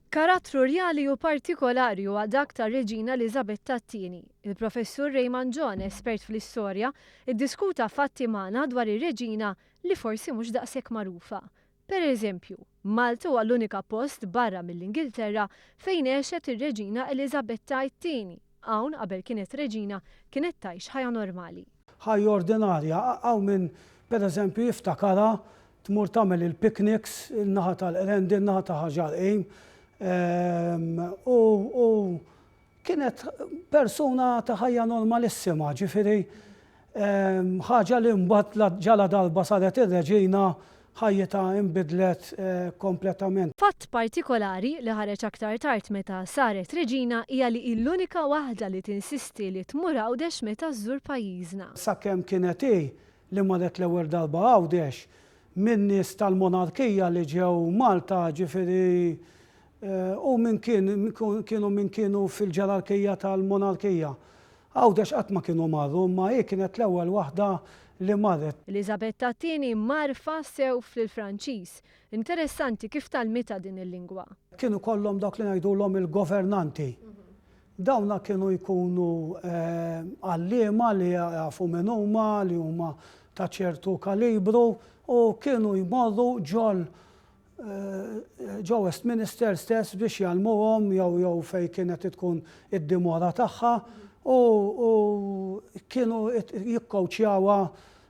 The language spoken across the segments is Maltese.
Karattru rjali u partikolari huwa dak tar-Reġina Eliżabetta t-Tieni. Il-Professur Raymond John, espert fl-istorja, iddiskuta fatti magħna dwar ir-Reġina li forsi mhux daqshekk magħrufa. Per eżempju, Malta huwa l-unika post barra mill-Ingilterra fejn għexet ir-Reġina Eliżabetta t-Tieni. Hawn, qabel kienet reġina, kienet tgħix ħajja normali. Ħajja ordinarja. Hawn min, per eżempju, jiftakarha tmur tagħmel il-picnics, in-naħa tal-Qrendi, in-naħa ta' Ħaġar Qim. U kienet persuna ta' ħajja normalissima, ġifieri ħaġa li mbagħad ġala darba saret ir-reġina ħajjitha inbidlet kompletament. Fatt partikolari li ħareġ aktar tard meta saret reġina hija li hi l-unika waħda li tinsisti li tmur Għawdex meta żżur pajjiżna. Sakemm kienet hi li marret l-ewwel darba Għawdex, min-nies tal-monarkija li ġew Malta, ġifieri u min kien kienu min kienu fil-ġerarkija tal-monarkija. Għawdex qatt ma kienu marru, imma hi kienet l-ewwel waħda li marret. Eliżabetta t-Tieni mgħarrfa sew fl-Franċiż. Interessanti kif tgħallmitha din il-lingwa. Kienu kollhom dawk li ngħidulhom il-governanti. Dawna kienu jkunu għalliema li jafu min huma, li huma ta' ċertu kalibru u kienu jmorru ġol ġo Westminster stess biex jgħallmuhom jew jew fejn kienet tkun id-dimora tagħha u kienu jikkowċjawha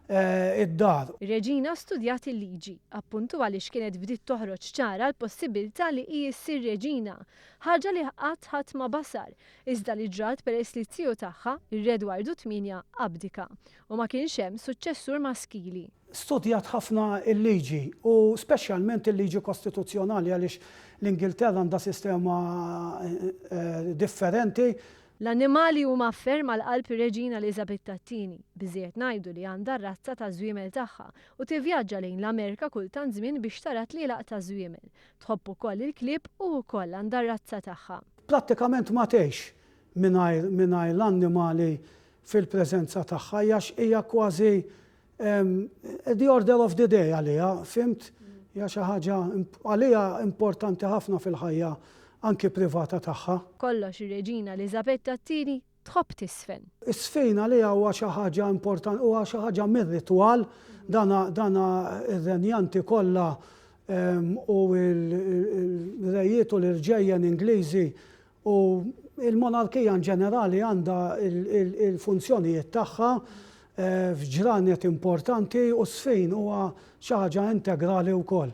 id-dar. Ir-Reġina studjat il-liġi, appuntu għaliex kienet bdiet toħroġ ċara l-possibbiltà li hi ssir reġina, ħaġa li qatt ħadd ma basar, iżda li ġrat peress li z-ziju tagħha, ir-Re Dwardu Tmienja, abdika u ma kienx hemm suċċessur maskili. Studjat ħafna l-liġi u speċjalment il-liġi kostituzzjonali għaliex l-Ingilterra għandha sistema differenti. L-annimali huma ferm għal qalb ir-Reġina Eliżabetta t-Tieni. Biżżejjed ngħidu li għandha r-razza taż-żwiemel tagħha u tivvjaġġa lejn l-Amerka kull tant żmien biex tara tlielaq taż-żwiemel. Tħobb ukoll il-klieb u wkoll għandha r-razza tagħha. Prattikament ma tgħix mingħajr mingħajr l-annimali fil-preżenza tagħha għax hija kważi The order of the day għaliha, fhimt? Hija xi ħaġa għaliha importanti ħafna fil-ħajja anki privata tagħha. Kollox ir-Reġina Eliżabetta t-Tieni tħobb tiżfen. Iż-żfin għaliha huwa xi ħaġa importanti, huwa xi ħaġa mir-ritwal, dana dana r-renjanti kollha u l-rejiet u l-irġejjen Ingliżi U l-monarkija in ġenerali għandha l-funzjonijiet tagħha f'ġranet importanti u ż-żfin huwa xi ħaġa integrali wkoll.